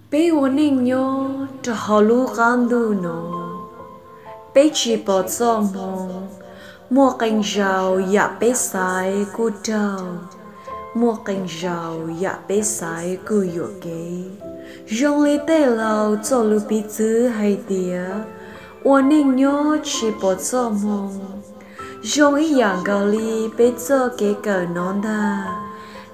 Peb ua neej nyob rau hauv lub qab ntuj no, peb tsis pom txoj hmoo. Muaj qee zaus yam peb xaiv kuj raug, muaj qee zaus yam peb xaiv kuj yuam kev. Zoo li tej laus txoj lus piv txwv hais tias, ua neej nyob tsis pom txoj hmoo. Zoo ib yam nkaus li peb txoj kev kawm no ntag.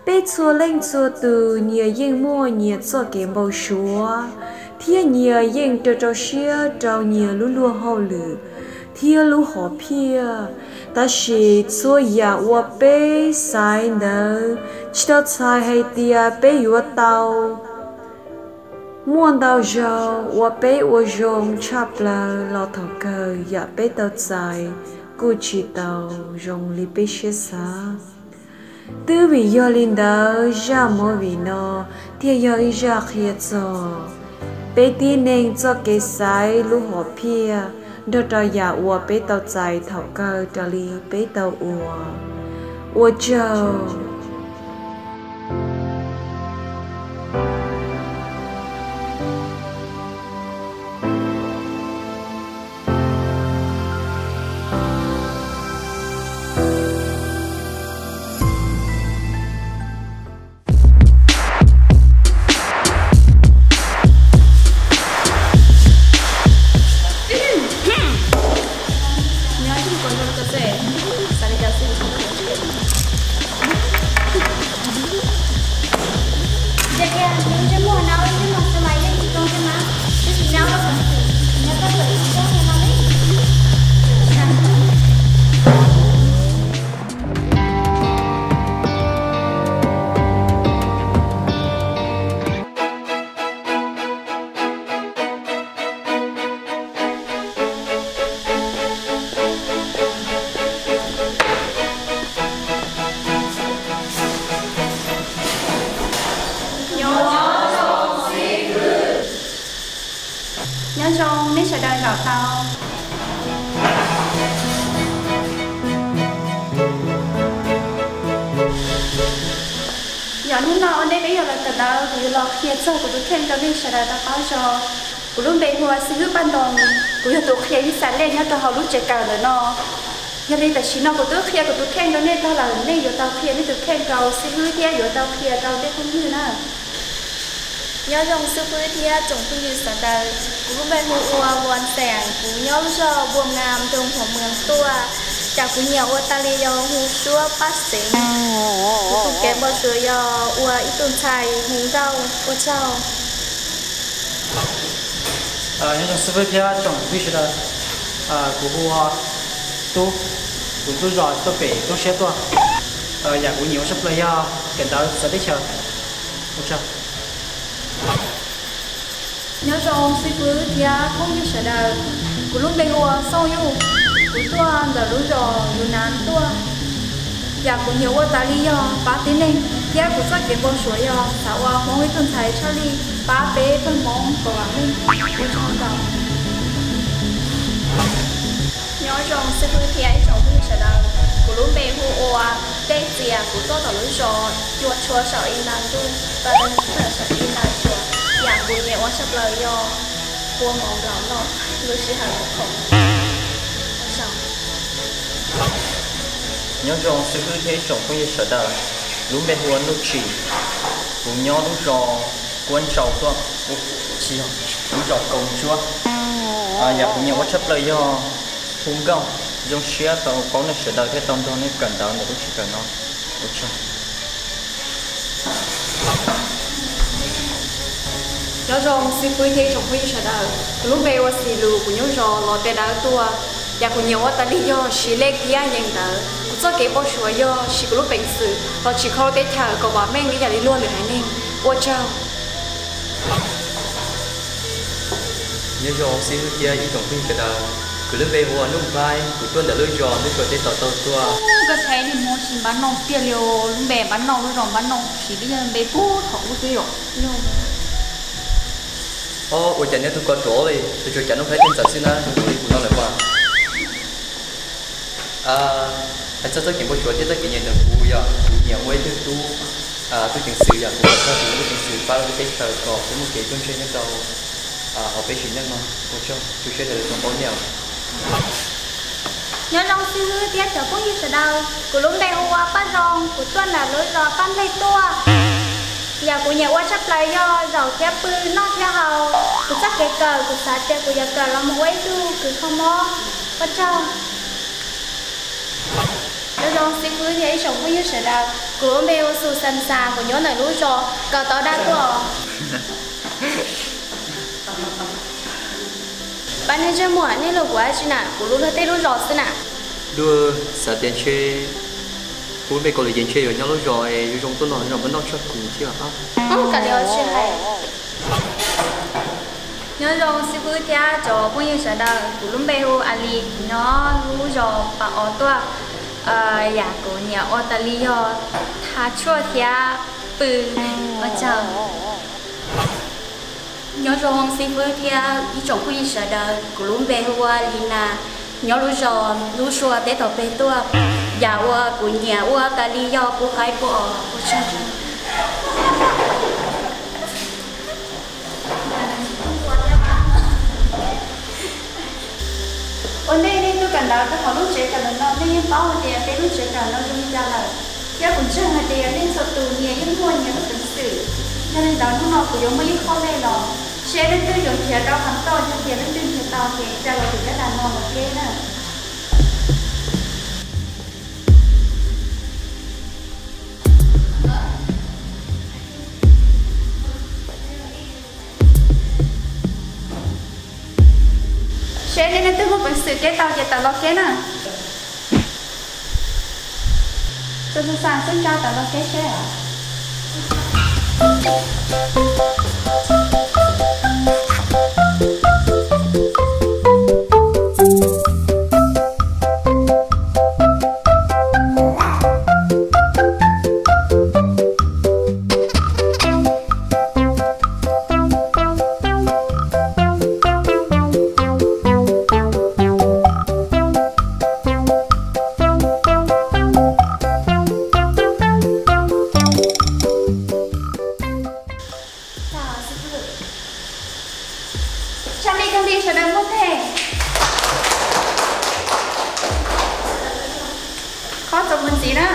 Peb txhua leej txhua tus nyias yeej muaj nyias txoj kev npau suav, thiab nyias yeej rau rau siab rau nyias lub luag hauj lwm thiab lub hom phiaj. Tab sis txhua yam uas peb xaiv ntawd tsis tau txhais hais tias peb yuav tau. Muaj ntau zaus uas peb ua zoo tshaj plaws los thaum kawg yam peb tau txais kuj tsis tau zoo li peb siab xav. Twb vim yog li ntawd zaj movie no thiaj yog ib zaj qhia txog peb tib neeg txoj kev xaiv lub hom phiaj nrog rau yam uas peb tau txais thaum kawg raws li peb tau ua. Ua tsaug. Nyob zoo nej sawv daws zaum tau. Yog hnub no ua ntej peb yuav los kawm ntawv, kuv yuav los qhia txog kuv tus kheej rau nej sawv daws tau paub zoo. Kuv lub npe hu ua Xib Hwb Paj Ntoo, kuv yog tus qhia ib xas lej nyob rau hauv lub tsev kawm ntawm no. Yog li tam sim no kuv twb qhia kuv tus kheej rau nej tag lawm, nej yuav tau qhia nej tus kheej rau Xib Hwb thiab yuav tau qhia rau tej phooj ywg na. Nyob zoo Xib Hwb thiab tsoom phooj ywg sawv daws, kuv lub npe hu ua Vuas Xeem, kuv nyob lub zos Npuas Ngam, nroog Huam Mws tuaj. Cas kuv nyiam ua tas li yog hu suab pab xeev. Kuv tus kev npau suav yog ua ib tug ntxhais hu nkauj. Ua tsaug. Nyob zoo Xib Hwb thiab tsoom phooj ywg sawv daws, kuv hu ua Tub, kuv lub zos tuaj pem Tub Siab tuaj. Yam kuv nyiam ua tshaj plaws yog kawm ntawv xaiv teb chaws. Ua tsaug. Nyob zoo Xib Hwb thiab phooj ywg sawv daws, kuv lub npe hu ua Xooj Yuj, kuv tuaj ntawm lub zos Yus Nas tuaj. Yam kuv nyiam ua tas li yog pab tib neeg, thiab kuv txoj kev npau suav yog xav ua Hmoob ib tug ntxhais tshaj lij pab peb pawg Hmoob kom vam meej. Ua tsaug ntau. Nyob zoo Xib Hwb thiab ib tsoom phooj ywg sawv daws, kuv lub npe hu ua Dej Txias, kuv tuaj tom lub zos Cua Tshua saum Ib Ntas Ntuj, pas dej saum Ib Ntas Tshua. Yam kuv nyiam ua tshaj plaws yog kua mov nplaum noj lub sij hawm khoom. Nyob zoo Xib Hwb thiab ib tsoom phooj ywg sawv daws, lub npe hu ua Nuj Tsim, kuv nyob lub zos Kuab Ntsau tuaj, tsis yog, lub zos Kaus Ntsuab. Yam kuv nyiam ua tshaj plaws yog hu nkauj, zoo siab tau paub nej sawv daws thiab tau nrog nej kawm ntawv ntawm lub tsev kawm no. Ua tsaug. Nyob zoo Xib Hwb thiab ib tsoom phooj ywg sawv daws, kuv lub npe ua Xis Lus, kuv nyob zos Los Tes Dawb tuaj. Yam kuv nyiam ua tas li yog siv lej thiab nyeem ntawv. Kuv txoj kev npau suav yog siv kuv lub peev xwm los tsim kho lub teb chaws kom vam meej ib yam li luag lwm haiv neeg. Ua tsaug. Nyob zoo Xib Hwb thiab ib tsoom phooj ywg sawv daws, kuv lub npe hu ua Nuj Nplhaib, kuv tuaj ntawm lub zos Nuj Tsuas Teb Tau Taug tuaj. Koj Nplhaib niag Hmoob tsis npab noj tiag li os, lub npe npab noj lub zos npab noj, siv tib yog npe puag thaum ub xwb yom. Ob, ua cas neb tub ko ruam li, tsuas cas Nuj Nplhaib thiaj ntxawm xwb na, zoo li kuv no lawm mas. Hais txog txoj kev npau suav thiab txoj kev nyiam ntawm kuv yog kuv nyiam ua ib tug tub Tub ceev xwm, yog kuv kom koj tus tub ceev xwm pab lub teb chaws kom peb muaj kev ruaj ntseg nyob rau hauv peb sim neej no. Ua tsaug, tu siab tias lawv tau paub nej. Nyob zoo xib hwb thiab cov phooj ywg sawv daws, kuv lub npe hu ua Paj Zoo, kuv tuaj ntawm lub zos Paj Nplej tuaj. Yam kuv nyiam ua tshaj plaws yog zaum thiab pw, noj thiab haus. Kuv txoj kev kawm, kuv xav tias kuv yuav kawm los mus ua ib tug kws kho mob. Ua tsaug. Nyob zoo xib hwb thiab ib tsoom phooj ywg sawv daws, kuv lub npe hu ua Xus Xas Xas, kuv nyob ntawm lub zos Kaus Tau Daj tuaj. Pab nej ntsej muag, nej lug kuv dab tsi na? Kuv lub luag tej lub zos xwb na. Luag xav tias ntshe kuv lub npe Kaus Lis ces ntshe yuav nyob lub zos zoo zoo tuaj no, zos muaj noj tshaj kuv thiab. Kaus Lis tsis hais. Nyob zoo xib hwb thiab cov phooj ywg sawv daws, kuv lub npe hu ua Alis, kuv nyob lub zos Pas Os tuaj. Yam kuv nyiam ua tas li yog thav tshuaj thiab pw. Ua tsaug. Nyob zoo xib hwb thiab ib tsoom phooj ywg sawv daws, kuv lub npe hu ua Lis Nas, nyob lub zos Lub Sua teb Taus Peg tuaj. Yam uas kuv nyiam ua tas li yog pub qaib pub os. Ua tsaug. Ua ntej nej tuaj kawm ntawv rau hauv lub tsev kawm ntawv no, nej yeej paub hais tias peb lub tsev kawm no zoo li cas lawm, thiab kuv ntseeg hais tias nej txhua tus nyias yeej muaj nyias lub peev xwm. Yog li ntawd hnub no kuv yuav muaj ib qho lej los, seb leej twg yuav nrhiav tau qhov toj, yog tias leej twg nrhiav tau ces tau los tim caj dab no los keb na. Seb nej leej twg muaj peev xwm keb tau ces tawm los keb na. Tus xav xav xwb ntsa tawm los keb seb. Tshaj li kag li sawv daws npuaj teg. Qhov txuas mus ntxiv na.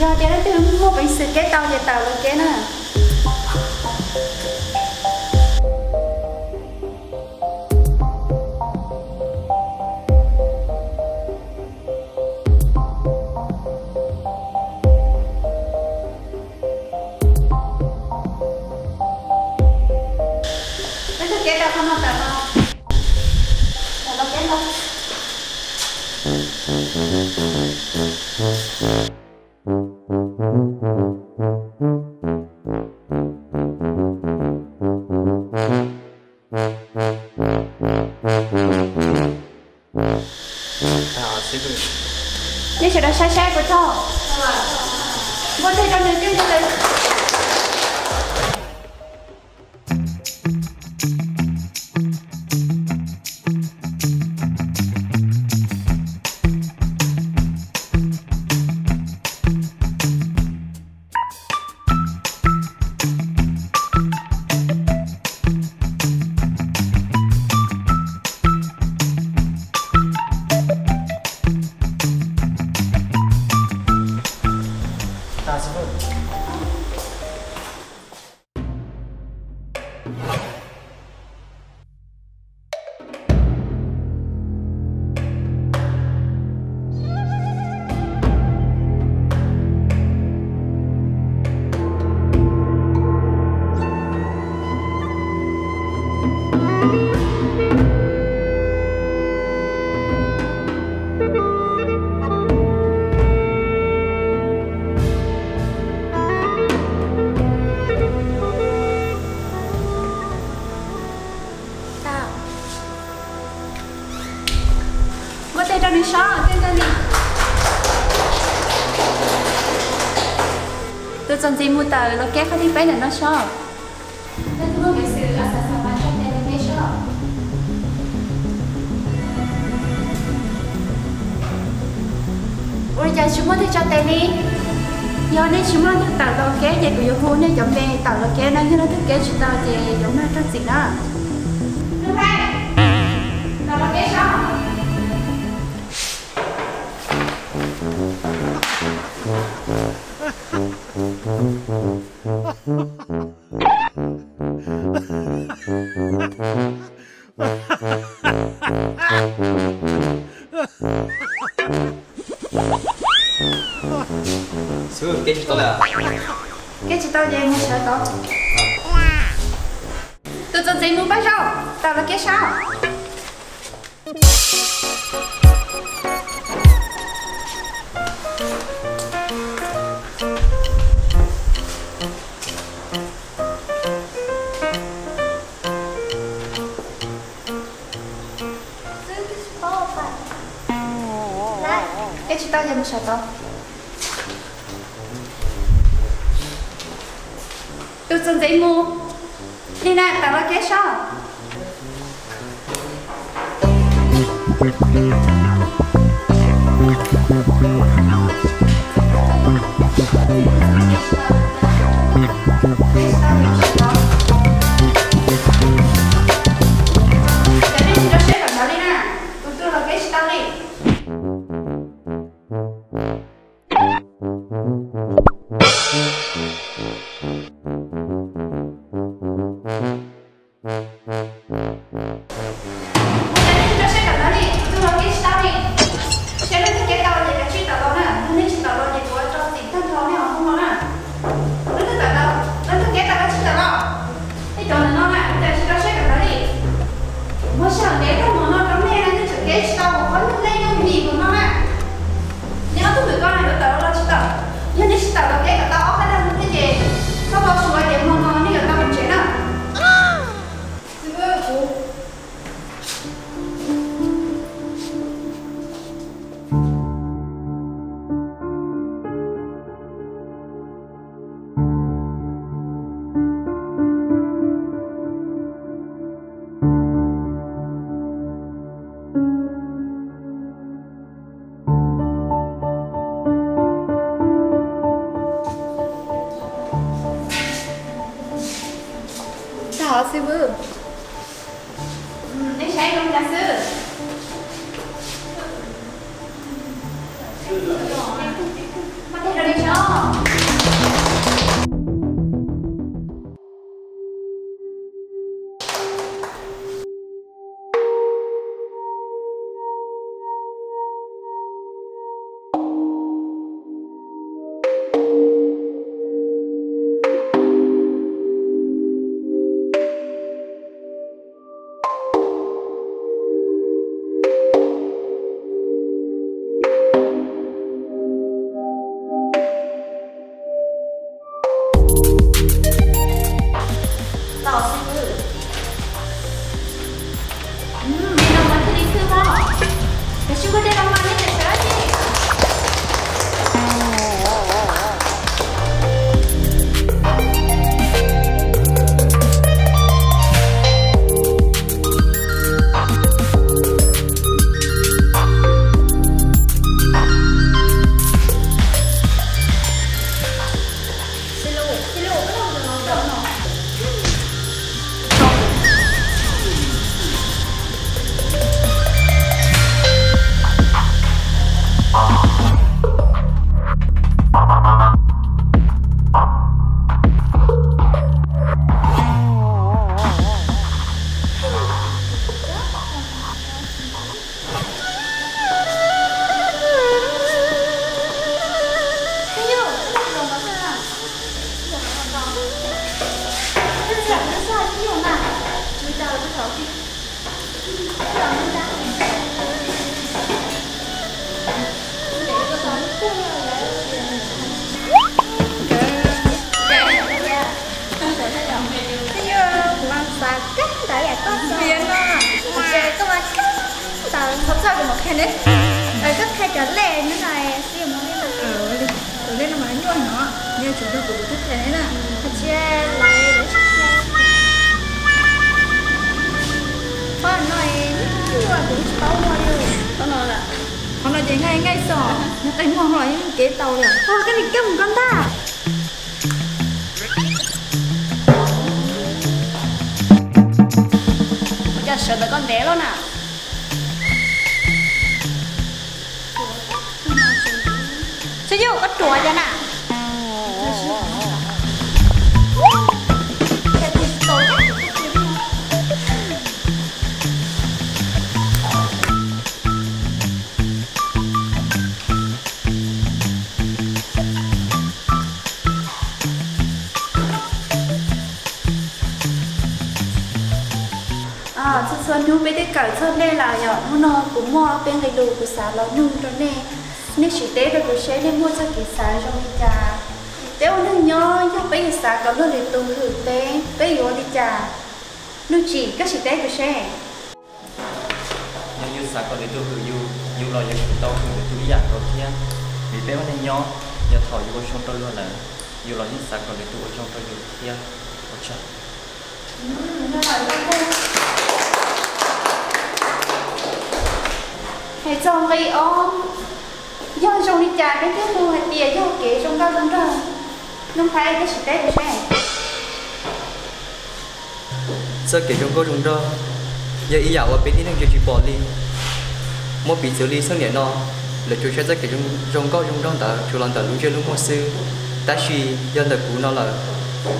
Yog tias leej twg muaj peev xwm keb tau ces tawm los keb na. Leej twg keb tau qhov no tawm los, tawm los keb los. Nej sawv daws saib saib kuv tso. Npuaj teg rau nws twj nws lawm. Npuaj teg rau nws sob, teg rau nws. Tus txuas ntxiv mus tawm los keb qhov thib peb ntawm no sob. Leej twg muaj peev xwm xav xav pab tso tes los keb sob. Ua li cas tsis muaj leej twg tso tes li? Yog nej tsis muaj leej twg tawm los kev ces kuv yuav hu nej cov me tawm los kev na, yog leej twg kev tsis tau ces yuav mag rau txim na. Tawm los kev saib. Xib hwb, kev tsis tau lawm. Kev tsis tau ces mus sawv tod. Tus txuas ntxiv mus pab zaum, tawm los kev saib. Kev tsis tau ces mus sawv tod. Tus txuas ntxiv mus. Li na, tawm los kev saib. Cov nej tsis rau siab kom ntawd li na, tus twg los kev tsis tau li. Ua cas nej tsis rau siab kom ntawd li, tus twg los kev tsis tau li. Seb leej twg kev tau ces kav tsij tawm los na, yog nej tsis tawm los ces kuv ua rau txim tag nrho nej hauv hoob no na. Leej twg tawm los, leej twg kev tau kav tsij tawm los. Tej cov ntawm no na, ua cas tsis rau siab kom ntawd li. Muab sij hawm ntev tag mus no rau nej na, nej tseem kev tsis tau, qhov nyuag nej nyuag mis mus no na. Nej ob tug hwm ko na yuav tawm los tsis tawm, yog nej tsis tawm los kev kom tau ob qab dag hnub thiab ces txhob tau suav ces hmo no nej yuav tau mus tsev na. Tag xwb. Nej saib zoo cas xwb. Kuv mas xav kawg ntawd yam koj xav, koj mas kawg ntawd. Txhob txhawj, kuv mam qhia neb. Koj qhia cov lej no xwb. Tus lej no mas nyuaj no, neb tsum nrog kuv, kuv twb qhia neb na. Qhov tsis lawv lawv tsis qhia. Qhov no nyuaj, kuv tsis paub ua li. Qhov no, qhov no Ces nqaij nqaij xwb, nws qe muag los yeej kev tau li. Koj li koj mus koj ntag. Ua cas sawv ntawm koj ntev lawm na? Xib Yuj, koj ruam cas na? Txhua txhua hnub peb twb kawm txog nej lawm, yog hnub no kuv muaj peb nqe lus kuv xav los nug rau nej. Nej sim teb rau kuv seb nej muaj txoj kev xav zoo li cas. Peb ua neej nyob yog peb yuav xav kom luag lwm tus hwm peb, peb yuav ua li cas? Nuj Tsim, koj sim teb kuv seb. Yog yus xav kom lwm tus hwm yus, yus los yus tau hwm lwm tus ib yam nkaus thiab. Vim peb ua neej nyob, yog thaum yus ua zoo rau luag lawm, yus los yeej xav kom lwm tus ua zoo rau yus thiab. Ua tsaug. Hais txog nqe ob, yog zoo li cas peb thiaj hu hais tias yog kev zoo nkauj zoo nraug? Nuj Phaiv, koj sim teb kuv seb. Txoj kev zoo nkauj zoo nraug yog ib yam uas peb tib neeg tsis pom li. Muab piv txwv li txheej niam no, lawv tsuas saib txoj kev zoo nkauj zoo nraug ntawd tsuas los ntawm lub ntsej lub muag xwb. Tab sis yog ntawm kuv no lawm,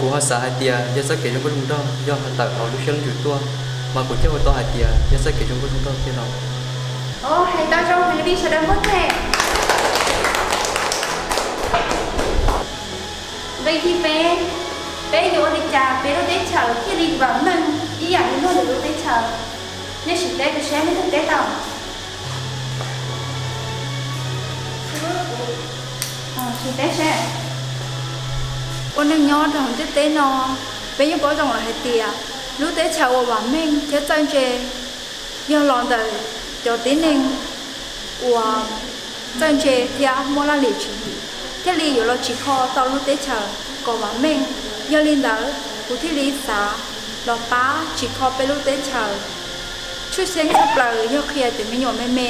kuv ho xav hais tias yog txoj kev zoo nkauj zoo nraug yog tawm hauv lub siab lub ntsws tuaj, mas kuv thiaj hu tau hais tias yog txoj kev zoo nkauj zoo nraug tiag no. Hais tau zoo heev li, sawv daws npuaj tes. Nqe thib peb, peb yuav ua li cas peb lub teb chaws thiaj li vam meej ib yam li luag lwm lub teb chaws? Nej sim teb kuv seb nej twg teb tau. Sim teb seb. Ua neej nyob rau hauv ntiaj teb no, peb yeej paub zoo lawm hais tias lub teb chaws uas vam meej thiab txawj ntse yog los ntawm cov tib neeg uas txawj ntse thiab muaj laj lim tswv yim, thiaj li yuav los tsim kho tau lub teb chaws kom vam meej. Yog li ntawd, kuv thiaj li xav los pab tsim kho peb lub teb chaws. Tshwj xeeb tshaj plaws yog qhia cov me nyuam me me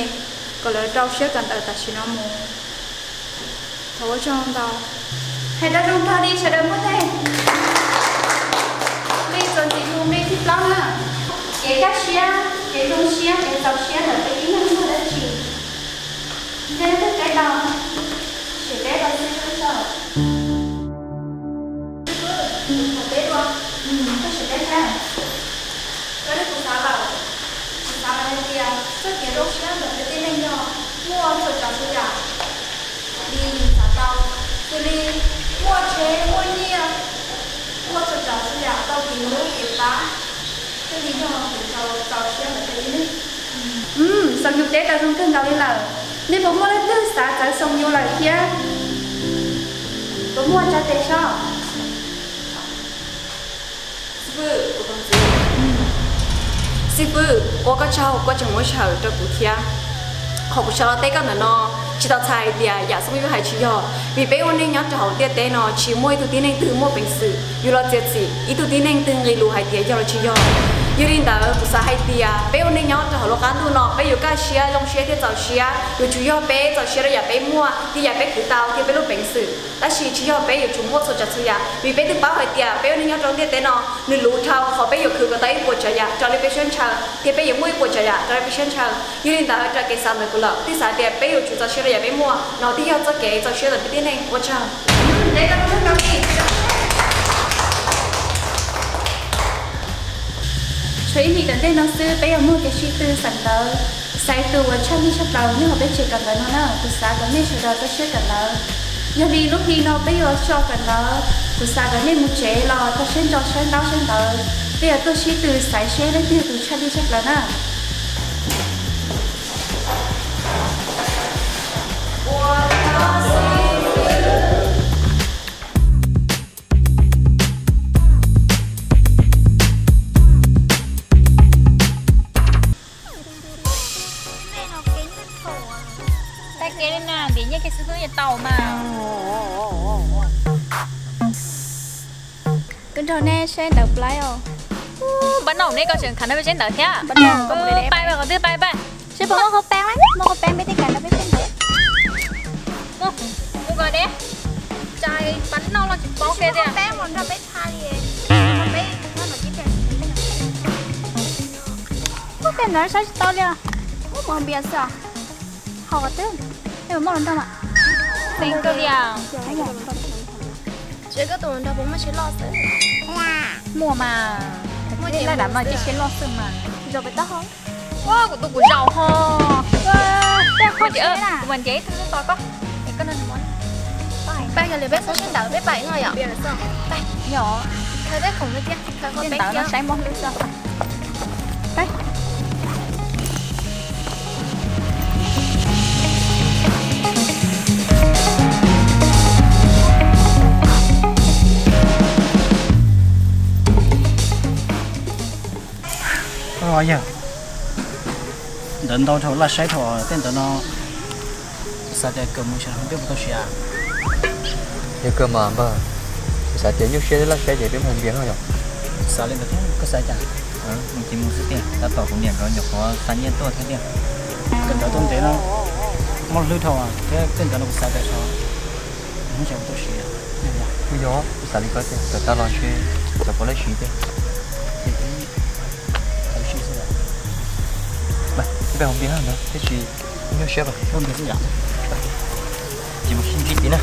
kom lawv rau siab kawm ntawv tam sim no mus. Thov ua tsaug ntau. Hais tau zoo nraug li, sawv daws npuaj tes. Nqe txuas ntxiv mus, nqe thib plaub na. Kev kaj siab, kev zoo siab, kev txaus siab ntawm peb tib neeg yog dab tsi? Nej leej twg teb tau? Sim teb rau xwb, ua tsaug. Kuv teb dua, koj sim teb seb. Raws li kuv xav lawm, kuv xav lawm hais tias txoj kev zoo siab ntawm peb tib neeg yog muaj txhua tsav txhua yam li yus xav tau, xws li muaj tsheb, muaj nyiaj, muaj txhua tsav txhua yam tau kev hlub kev pab, thiaj li yog kev txaus siab ntawm peb tib neeg. Xoo Yus teb tau zoo kawg nkaus li lawm. Nej puas muaj leej twg xav txawv Xoo Yus lawm thiab? Puas muaj? Tsa tes soj. Xib fwb, ua koj tsaug koj tseem muab sij hawm rau kuv thiab. Qhov kuv sawv los teb koj ntawm no, tsis tau txhais hais tias yam Xoo Yus hais tsis yog, vim peb ua neej nyob rau hauv ntiaj teb no tsis muaj ib tug tib neeg twg muaj peev xwm yus los txiav txim ib tug tib neeg twg nqe lus hais tias yog los tsis yog. Yog li ntawd kuv xav hais tias peb ua neej nyob rau hauv lub qab ntuj no peb yuav kaj siab, zoo siab thiab txaus siab, yuav tsum yog peb txaus siab rau yam peb muaj thiab yam peb khwv tau thiab peb lub peev xwm. Tab sis tsis yog peb yuav tsum muaj txhua tsav txhua yam, vim peb twb paub hais tias peb ua neej nyob rau ntiaj teb no nws luv dhau qhov peb yuav khwv kom tau ib puas tsav yam raws li peb siab ntshaw, thiab peb yuav muaj ib puas tsav yam raws li peb siab ntshaw. Yog li ntawd raws kev xav ntawm kuv lawm, twb xav tias peb yuav tsum txaus siab rau yam peb muaj, no twb yog txoj kev txaus siab ntawm peb tib neeg. Ua tsaug. Tshuav ib hlis tom ntej no xwb peb yuav muaj kev sib tw xeem ntawv, xaiv tus uas tshaj lij tshaj plaws nyob hauv peb tsev kawm ntawv no na. Kuv xav kom nej sawv daws txaus siab kawm ntawv. Yog li lub hli no peb yuav so kawm ntawv, kuv xav kom nej mus tsev los tau saib ntso saib ntaub saib ntawv, peb yuav tuaj sib tw xaiv seb leej twg yog tus tshaj lij tshaj plaws na. Tag kev li na, ntim nyiaj kev xwb twb yuav tau mas. Kuv nrog nej saib ntawv plaib os. Npaj no neb koj tseem khav nrog peb saib ntawv thiab. Pais pais qhov twg pais pais. Seb puas muaj qhov peeb, muaj qhov peeb peb thiaj khav nrog peb saib ntawv. Mus koj de, tsa pab noj los tsis paub ke tiag. Peb mus nrog peb tha li, peb noj no ib pliag. Ub, tej ntawd saib tsis tau li os. Ub, mus npias xwb os. Haus twb, tej mus muaj los nrog mas. Xeev kawg li os. Tsis koj tus hluas nraug puas muaj siab loj xwb? Muaj mas. Muaj ces laj dam no ces siab loj xwb mas. Zaum pem taub hau. Ua kuv tus kuv zaum ho. Ua, tej qhov siab na. Kuv mam nce ib tug tuaj tos koj. Es koj no mus. Pais yog li peb txhob siab ntawd peb pais no yom. Yog. Khaws peb khoom no cia, khaws qhov peb ntawd no saib mob hlwb xwb. Pais. Yog ntawd ntau dhau laj saib dhau tej ntawd no, xav tias kawm mus saib peb puas tau siav. Yog kawg mas npawg, kuv xav tias nyuaj siab laj saib ces peb mus npias no yom. Xav li ntawd thiab koj xav cas? Mus ces mus xwb tiag, tab tom kuv niam nkawd nyuam qhuav xa nyiaj tuaj thiab tiag. Tej ntawd tau ntev no, mob hlwb dhau thiab tej ntawd no kuv xav tias xyov hnub xyov puas tau siav. Kuj yog, kuv xav li koj tiag, kawm tag los ntshe xyov puas laib siv tiag. Peb mus npias no thiab tsis nyuaj siab. Ces mus sib ntsib tid na.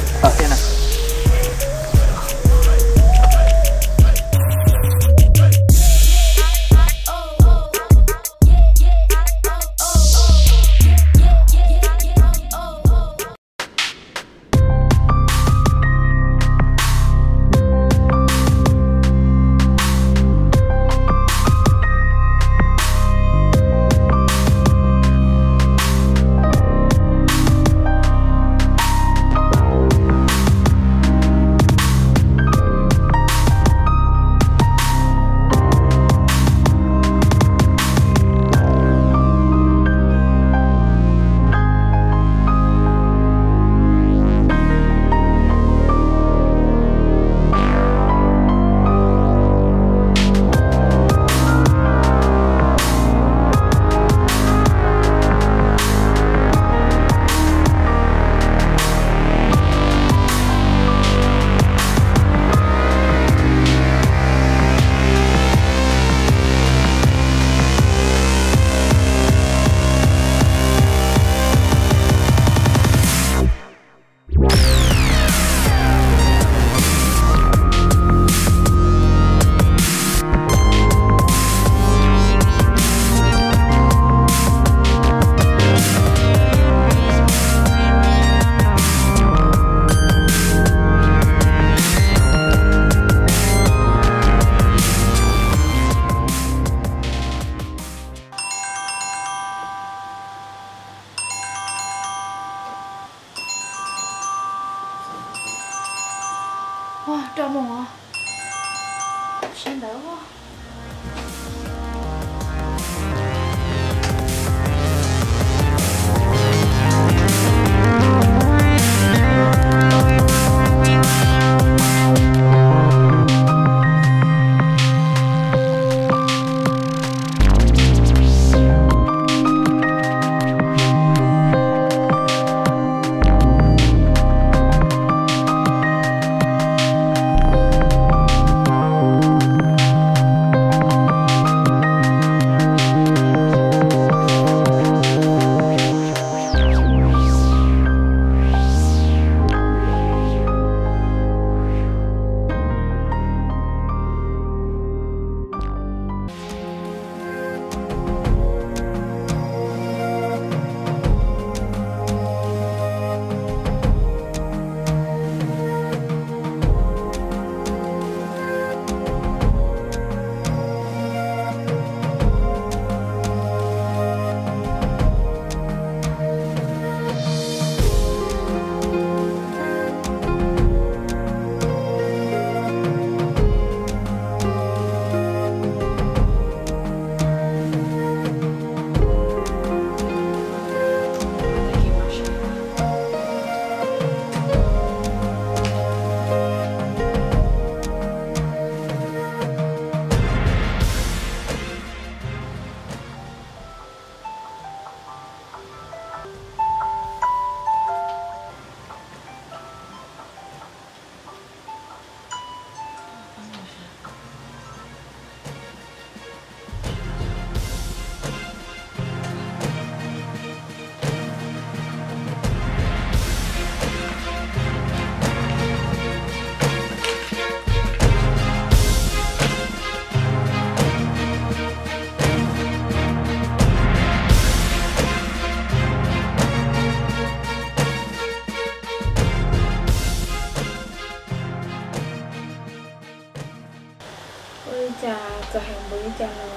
Heev npaum li cas los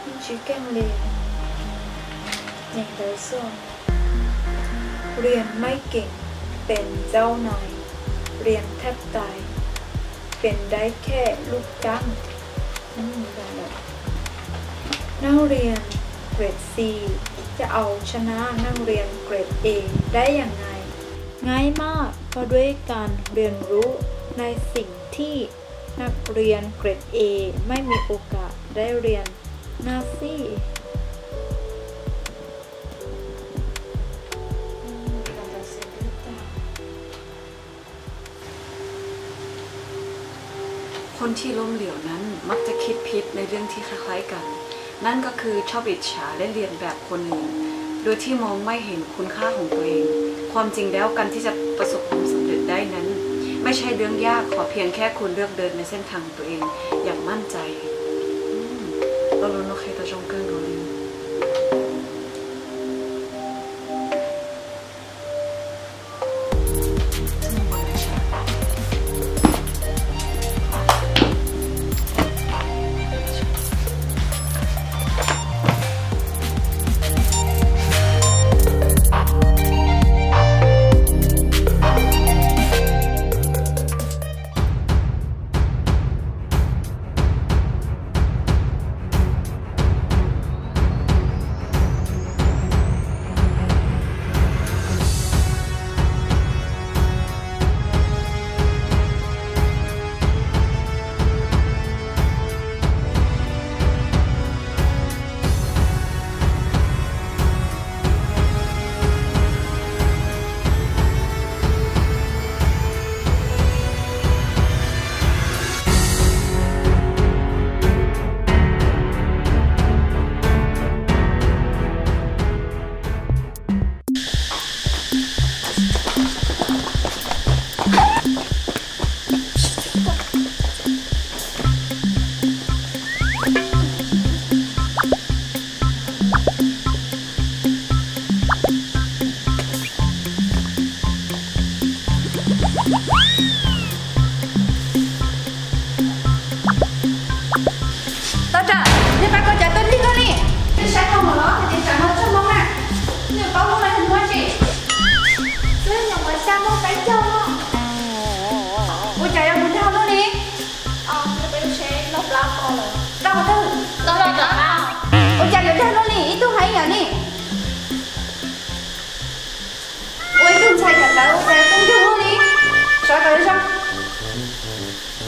yeej tsis keej li. Neeg ntawd xwb. Ria maiv keem, pes ntxaub nais, ria thab tais, pes nraib khej lub kaab. นักเรียนเกรด ซี จะเอาชนะนักเรียนเกรด เอ ได้อย่างไง ง่ายมาก เพราะด้วยการเรียนรู้ในสิ่งที่นักเรียนเกรด เอ ไม่มีโอกาสได้เรียน นะสิ คนที่ล้มเหลวนั้นมักจะคิดผิดในเรื่องที่คล้ายๆกัน นั่นก็คือชอบอิจฉาและเลียนแบบคนอื่น โดยที่มองไม่เห็นคุณค่าของตัวเอง ความจริงแล้วการที่จะประสบความสำเร็จได้นั้น ไม่ใช่เรื่องยาก ขอเพียงแค่คุณเลือกเดินในเส้นทางของตัวเองอย่างมั่นใจ อืม Lo lus no qhia tau zoo kawg nkaus li. Tau tsam, nej pab kuv cov tuaj lig luaj li. Neb saib tau mus los hais tias tsam no txog moo na, neb paub lub no yog hnub tsi? Xwb nyuam qhuav xya moo peb caug no. Ua cas yuav mus dag luaj li? Tau qhov twg? Ua cas yuav dag luaj li, ib tug hais ib yam li. Ua ib tug ntxhais kawm ntawv ua cas yuav tuaj lig luaj li? Sawv kom zoo.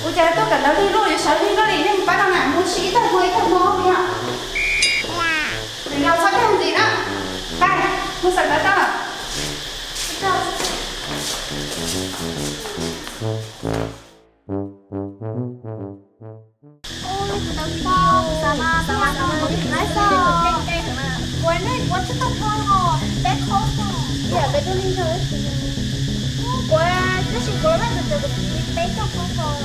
Ua cas yuav tuaj kawm ntawv lig luaj, yuav sawv lig luaj li, nej mus pab tau na, mus ua si ib tag hmo ib tag hmo li os. Nws yog txhob dag ntxiv na. Pais, mus xaws ntawv tau lawm. Ua nej ua tsis tau hlo os, peb qhov os. Ib yam peb tuaj lig zog tab sis, ua tab sis kuv los meej tus cov kuv txiv peb caug qhov os.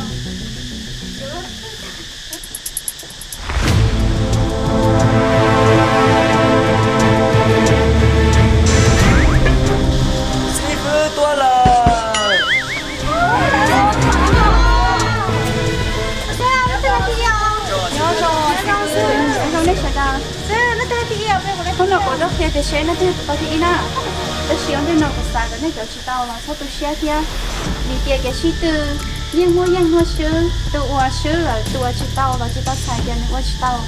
Xib fwb tuaj lawm. Nyob zoo, nyob zoo nej sawv daws. Hnub no kuv tuaj qhia tias seb leej twg tau thib ib na. Tab sis ua ntej no kuv xav kom nej cov tsis tau los txhob tu siab thiab, vim tias kev sib tw yeej muaj yeej muaj swb, tus uas swb lawm tus uas tsis tau los tsis tau txhais tias nws ua tsis tau.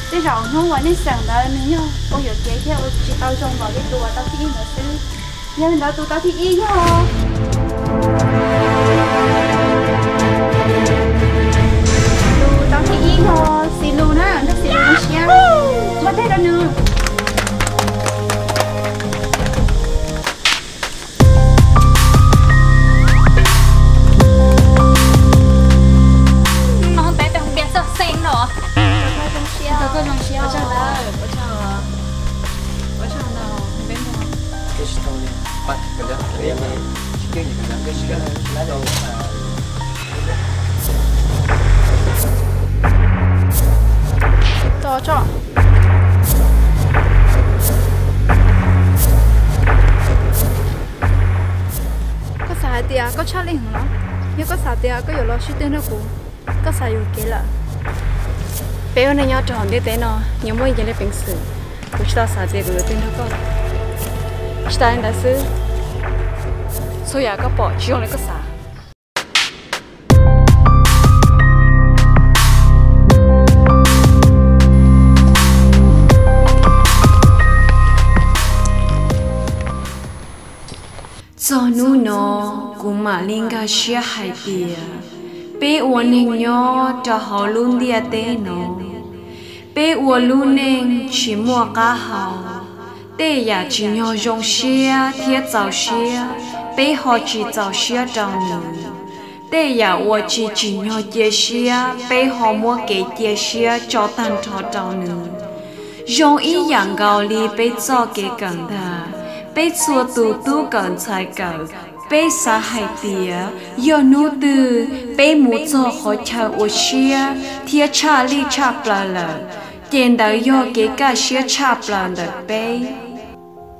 Tej zaum hnub uas nej xeem ntawd nws yog ua yuam kev thiab ua tsis tau zoo npaum li tus uas tau thib ib ntawd xwb. Yog li ntawd tus tau thib ib yog, tus tau thib ib yog Xis Lus na, nrog Xis Lus zoo siab, muab teg rau nws. Hnub no peb pem hoo pias txog xees no. Koj zoo siab, koj zoo siab. Tso tso. Koj xav hais tias koj tshaj lij heev los? Yog koj xav tias koj yuav los sib tw nrog kuv, koj xav yuam kev lawm. Peb ua neej nyob rau hauv ntiaj teb no, nyob muaj ib yam li peev xwm, kuv tsis tau xav tias kuv yuav tij nrog koj. Tsis tas li ntawd xwb, txhua yam koj pom tsis zoo li koj xav. Txog hnub no, kuv mam li nkag siab hais tias peb ua neeg nyob rau hauv lub ntiaj teb no, peb ua lub neej tsis muaj qab hau. Tej yam tsim nyog zoo siab thiab txaus siab, peb ho tsis txaus siab rau nws. Tej yam uas tsis tsim nyog cia siab, peb ho muab kev cia siab tso tag nrho rau nws. Zoo ib yam nkaus li peb txoj kev kawm ntag, peb txhua tus tub kawm ntxhais kawm, peb xav hais tias yog hnub twg peb mus txog qhov chaw ua siab thiab tshaj lij tshaj plaws lawm, ces ntawd yog kev kaj siab tshaj plaws ntawm peb.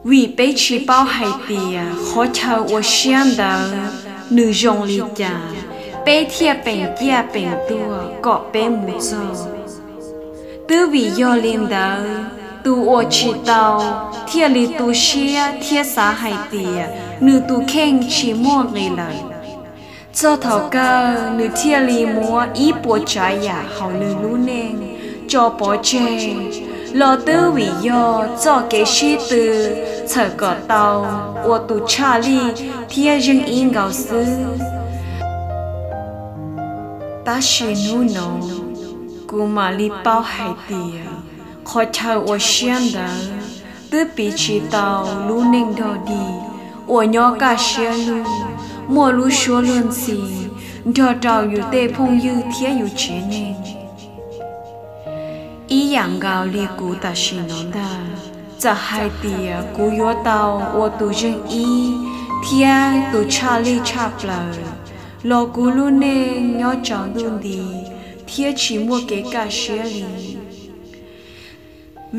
Vim peb tsis paub hais tias qhov chaw ua siab ntawd nws zoo li cas, peb thiaj peem ciaj peem tuag kom peb mus txog. Twb vim yog li ntawd, tus uas tsis tau thiaj li tu siab thiab xav hais tias nws tus kheej tsis muaj nqis lawm. Txog thaum kawg nws thiaj li muab ib puas tsav yam hauv nws lub neej tso pov tseg, los twb vim yog txoj kev sib tw txhawm kom tau ua tus tshaj lij thiab zeej ib nkaus xwb. Tab sis hnub no, kuv mam li paub hais tias qhov chaw ua siab ntawd twb piv tsis tau lub neej dog dig uas nyob kaj siab lug, muaj lub suab luag ntxhi, nrog rau yus tej phooj ywg thiab yus tsev neeg. Ib yam nkaus li kuv tam sim no ntag, txawm hais tias kuv yuav tau ua tus zeej ib thiab tus tshaj lij tshaj plaws, los kuv lub neej nyob tsaus ntuj nti thiab tsis muaj kev kaj siab li.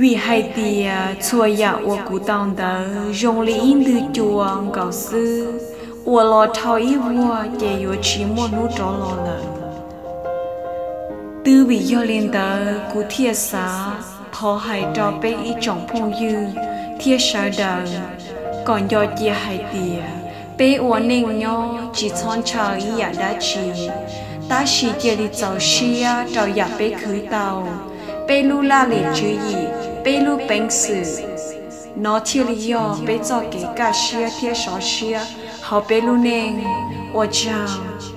Vim hais tias txhua yam uas kuv tau ntawd zoo li ib ntwg cua nkaus xwb, uas los dhau ib vuag ces yuav tsis muaj hnub rov los lawm. Twb vim yog li ntawd kuv thiaj xav thov hais rau peb ib tsoom phooj ywg thiab sawv daws kom nco cia hais tias peb ua neej nyob tsis txhob ntshaw ib yam dab tsi, tab sis cia li txaus siab rau yam peb khwv tau, peb lub laj lim tswv yim, peb lub peev xwm. Nov thiaj li yog peb txoj kev kaj siab thiab sov siab hauv peb lub neej. Ua tsaug.